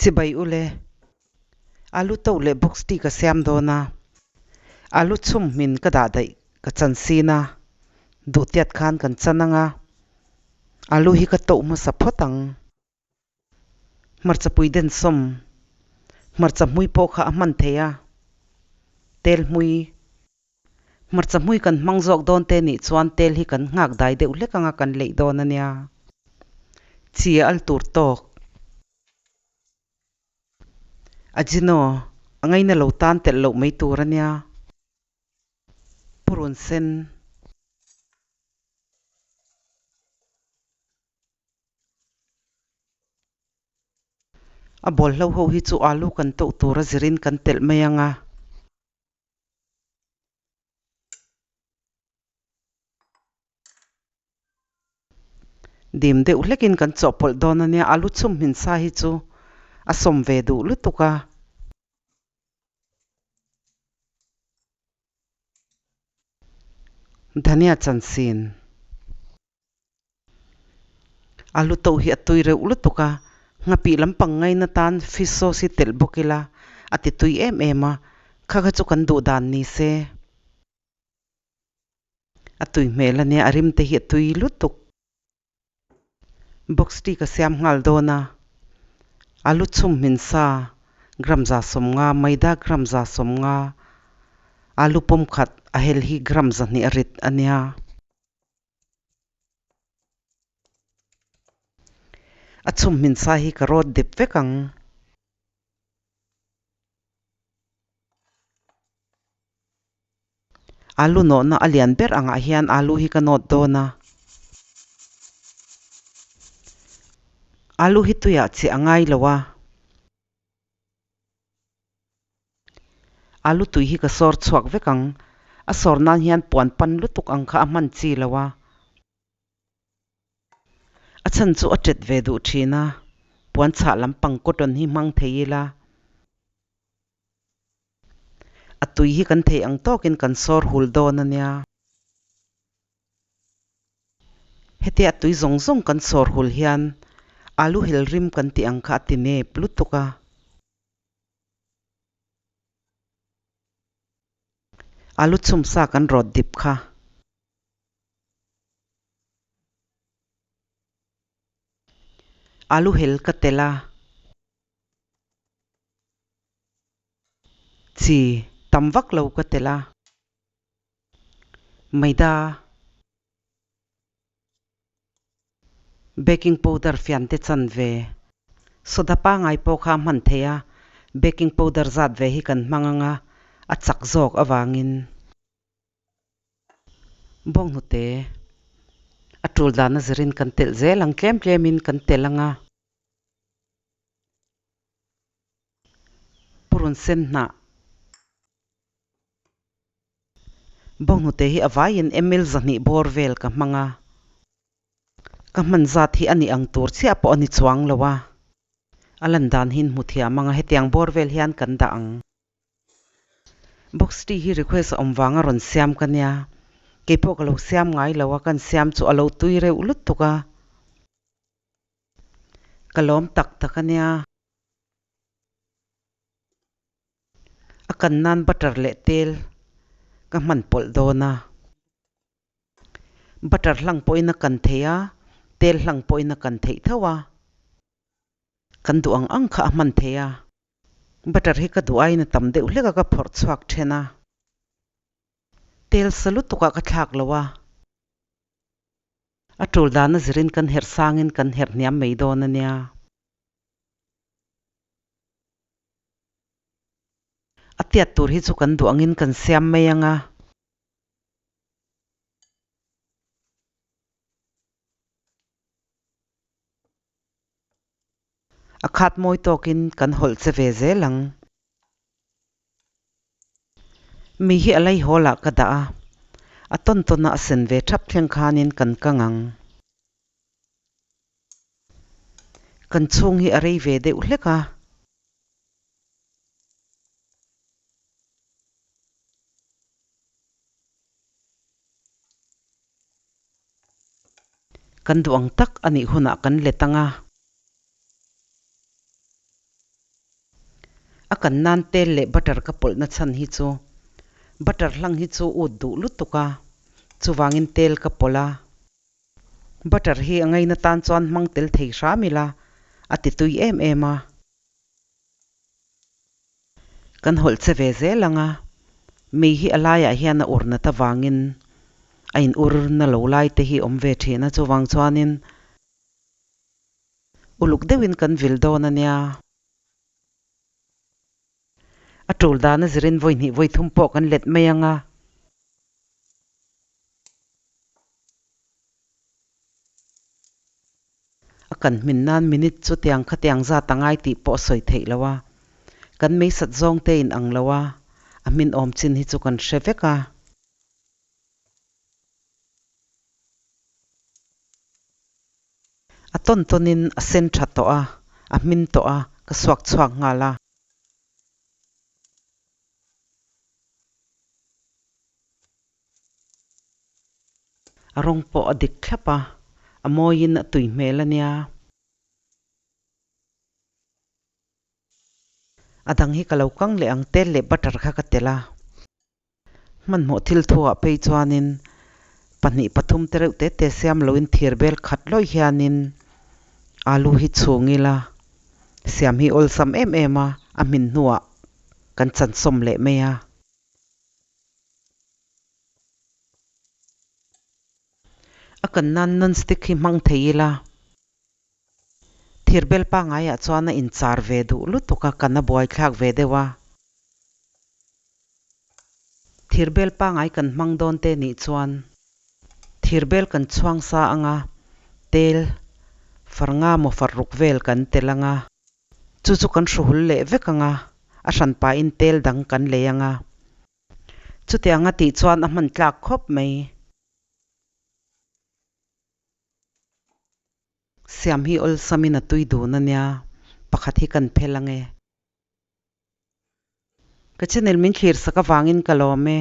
Chibai ule. Alu to leh box tea ka siam dawn a. Alu chhum hmin ka dah daih ka chan sin a. Duh tiat khan kan chan ang a. Alu hi ka toh hmasa phawt ang. Hmarcha pui den sawm. Hmarcha hmui pawh kha a hman thei a. Tel hmui. Hmarcha hmui kan hmang zawk dawn te nih chuan tel hi kan nghak dai deuh hlek anga kan leih dawn a nia. Chi a al tur tawk. Ajino, a ngaina lo tan telh loh mai tur a nia. Purun sen. A bawlhlo ho hi chu alu kan toh tur a zirin kan telh mai ang a. Dim deuh hlekin kan chawhpawlh dawn a nia, alu chhum hmin sa hi chu a sawm ve duh lutuk a. Dhania chansin. Alu toh hi a tui reuh lutuk a, nghapih lampang ngaina tan fish sauce hi telh bawk ila a ti tui em em a, kha kha chu kan duh dan ni se. A tui hmel a nia, a rim te hi a tui lutuk. Box tea ka siam nghal dawn a, alu chhum hmin sa gram 150, maida gram 150, alu pawm khat a hel hi gram 200 a rit a nia. A chhum hmin sa hi ka rawt dip vek ang. Alu nawhna a lian ber angah hian alu hi ka nawt dawn a. Alu hi tuiah chiah a ngai lo a. Alu tui hi ka sawr chhuak vek ang. A sawr nan hian puan pan lutuk ang kha a hman chi lo a. A chhan chu a tet ve duh thin a, puan chhah lampang cotton hi hmang thei ila. A tui hi kan theih ang tawkin kan sawr hul dawn a nia. Hetia a tui zawng zawng kan sawr hul hian alu hel rim kan tih ang kha a ti nep lutuk a. Alu chhum sa kan rawt dip kha. Alu hel ka telh a. Chi tam vak lo ka telh a. Maida. Baking powder fian te chan ve. Soda pangai pawh kha a hman thei a, baking powder zat ve hi kan hmang ang a, a chak zawk avangin. Bawnghnute a tul dan a zirin kan telh zel ang, tlem tlemin kan telh ang a. Purun sen hnah. Bawnghnute hi a vaiin ml 200 bawr vel ka hmang a. Ka hman zat hi a ni ang tur chiah pawh a ni chuang lo a. A lan dan hi in hmu thiam ang a, hetiang bawr vel hian kan dah ang. Box tea hi request a awm vanga rawn siam ka nia. Keipawh ka lo siam ngai lo a, kan siam chu a lo tui reuh lutuk a. Ka lawm tak tak a nia. A kan nan butter leh tel ka hman pawlh dawn a. Butter hlang pawhin a kan thei a, tel hlang pawhin a kan theih tho a. Kan duh ang ang kha a hman thei a. Butter hi ka duh aiin a tam deuh hlek a ka phawrh chhuak then a. Tel sa lutuk ah ka thlak lo a. A tul dan a zirin kan herh sangin kan herh hniam mai dawn a nia. A tiat tur hi chu kan duh angin kan siam mai ang a. A khat mawi tawkin kan hawlh che ve zel ang. Mi hi a lei hawl ah ka dah a, a tawn tawn a a sen ve thap thleng khanin kan kang ang. Kan chhung hi a rei ve deuh hlek a. Kan duh ang tak a nih hunah kan let ang a. A kan nan tel leh butter ka pawlh na chhan hi chu butter hlang hi chu ut duh lutuk a, chuvangin tel ka pawlh a. Butter hi a ngaina tan chuan hmang tel thei hram ila a ti tui em em a. Kan hawlh che ve zel ang a, mei hi a laiah hian a ur nat avangin a in ur na lo lai te hi awm ve thin a, chuvang chuanin uluk deuhin kan vil dawn a nia. A tul dan a zirin vawi hnih vawi thum pawh kan let mai ang a. A kan hmin nan minute chu tiang khatiang zat a ngai tih pawh a sawi theih lo a. Kan meisat zawng te in ang lo a, a hmin awm chin hi chu kan hre vek a. A tawn tawnin a sen tha tawh a, a hmin tawh a, ka suak chhuak nghal a. A rawng pawh a dik thlap a, a mawiin a tui hmel a nia. A dang hi ka lo kang leh ang tel leh butter kha ka telh a. Hmanhmawh thil thuah phei chuanin pahnih pathum te reuh te te siam loin thir bel khat lawih hianin alu hi chhung ila siam hi awlsam em em a, a hmin hnuah kan chansawm leh mai a. A kan nan non stick hi hmang thei ila thir bel pangaiah chuan a inchar ve duh lutuk a, kan a buaithlak ve deuh a. Thir bel pangai kan hmang dawn te nih chuan thir bel kan chhuang sa anga tel far nga maw far ruk vel kan tel anga chu chu kan hruhul leh vek anga a hran pahin tel dang kan lei anga chutianga tih chuan a hman tlak khawp mai. Siam hi awlsamin a tui dun a nia, pakhat hi kan phel ange. Ka channel min thlir sak avangin ka lawm e.